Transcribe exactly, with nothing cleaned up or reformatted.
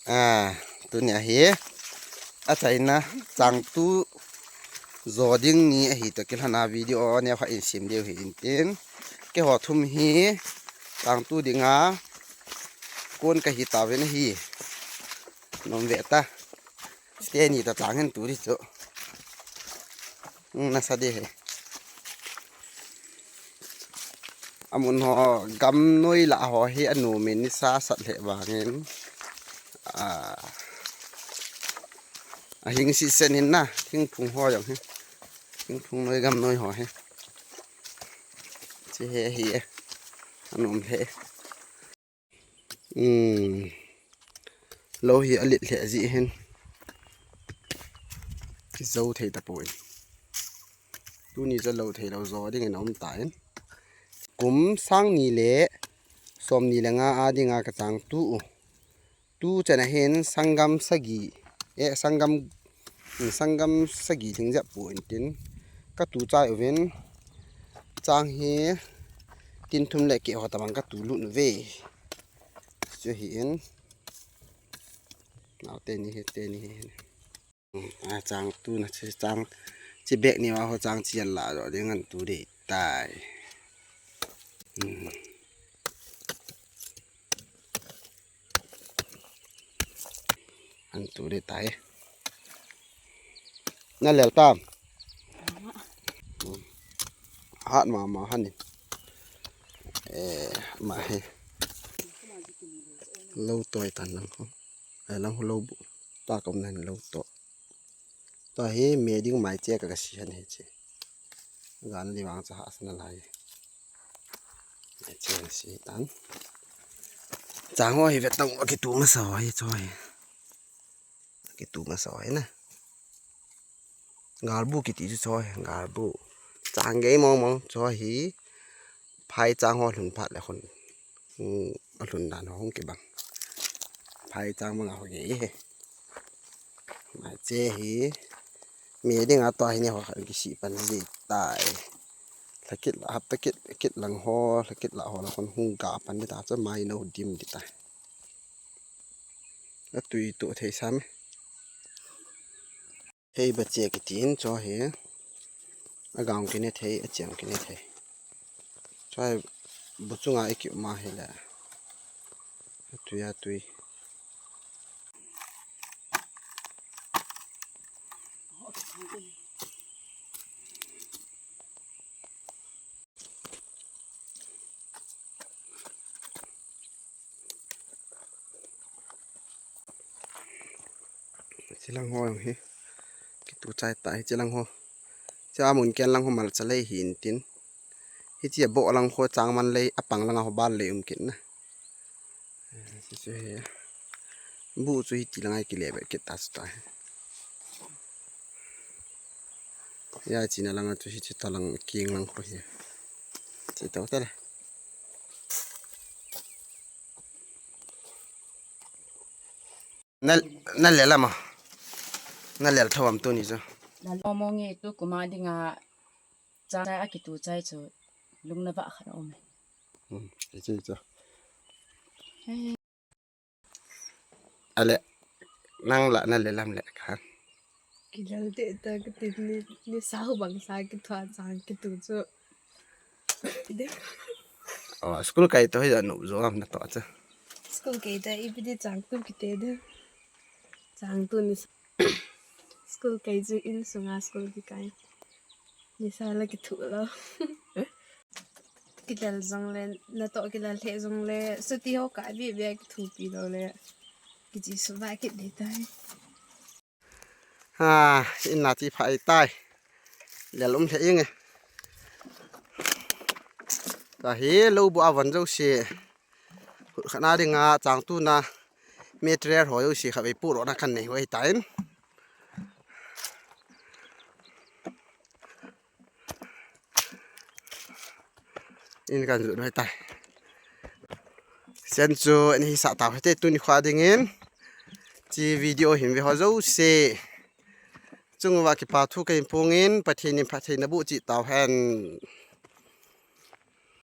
A, tuni ahi. A China changtu jo ding ni ahi toh kilhona video neo khat in sem diu hi intin. Keiho thum hi changtu dinga kon kahi tauvin ahi. Nom ve ta. Stay ni ta chang hin tu di chu. Hmm, nasa di he. Amun ho gamnoi lah ho hi anom in nisa sat lheh vangin. A, ahing sisen hin na, thingphung ho jong hi. Thingphung noi gamnoi ho hi. Chi he hi e. Anom lheh. Hmm. Lou hi alet lheh jeh hin. Kijo thei tapon. Tuni chu lou thei lou jo dingin aum tan. Kum sang ni le som ni le nga a dinga kachangtu u. Tu chana hin sanggam sagi, eh, sanggam, sanggam sagi thing jep pu intin. Katu chai uvin. Chang hi tin thum le keh ho tabang katu lut uve. Chu hi in. Nau teni hi, teni hi. Hmm, a changtu na chi chang, chi bek ni va ho chang chi la jo ding an tu de tai. Hmm. An tu de tai. Na lel tam. Hmm. Hat mama han ni. Eh, ma he. Lou toi tan lang ho. Ai lang ho lou bu. Ta kom nan lou to. Ta hi me ding mai che ka, ka si han he che. Gan li wang cha ha sana lai. Mai che na si tan. Chang ho hi vet tang, akitu masa ho hi cho hi. Kitu masa ho hi na. Galbu kiti chu cho hi, galbu. Chang gei mong mong cho hi. Phai chang ho lhun phat le khun. Hmm, alhun dan ho hung kibang. Phai chang bang a ho gei he. Mai che hi. Me ding a to hi ni ho khan kisi pan di tai. Lhakit la, hapta kit, kit lang ho, lhakit la ho la khun hung ga pan di ta, chu mai no dim di tai. Atui tu thei sam e. Hei ba che kitin cho hi. Agang kine thei, acheng kine thei. Cho hi bu chunga i ki ma hi le. Atui, atui. Chilang ho hi. Kitu chai ta hi chilang ho. Cha mun ken lang ho mal cha lei hi intin. Hiche a bo lang ho chang man lei, apang lang a ho bal lei um kit na. Hiche chu hi. Bu chu hiti lang a kile be kit ta chu ta hi. Ya china lang a chu hiche ta lang king lang ho hi. Chi to ta le. Na, na lel ama. Na lel tho am tuni chu. Na lo mo nge tu kuma dinga cha cha akitu chai chu lung na ba kha om. Hmm, e chi chu. Hei. Ale, nang la na lel am le kha. Kilel te ta ka tin ni, ni sa hu bang sa ki thua chang kitu chu. Ide. Oh, school kai to hi ja nu jo am na to cha. School kai ta ipi di chang tu kite de. Chang tu ni school kai chu in sunga school kikai. Ni sa la kithu lo. Kilel jong le, na to kilel he jong le, suti ho ka bi bi kithu pi lo le. Kiji su ba kit de tai. Ha, in na chi phai tai. Lel um lheh inge. Ta hi lo bu a van jo si. Khut khat na dinga chang tu na material ho jo si kha vei pu ro na kan nei ho tai. In kan ju noi tai. Sen chu en hi sa ta hete tuni khua dingin. Chi video hin ve ho jo si. Chung uva kipa thu ka in pungin, Pathen in phattheina boh cheh tau hen.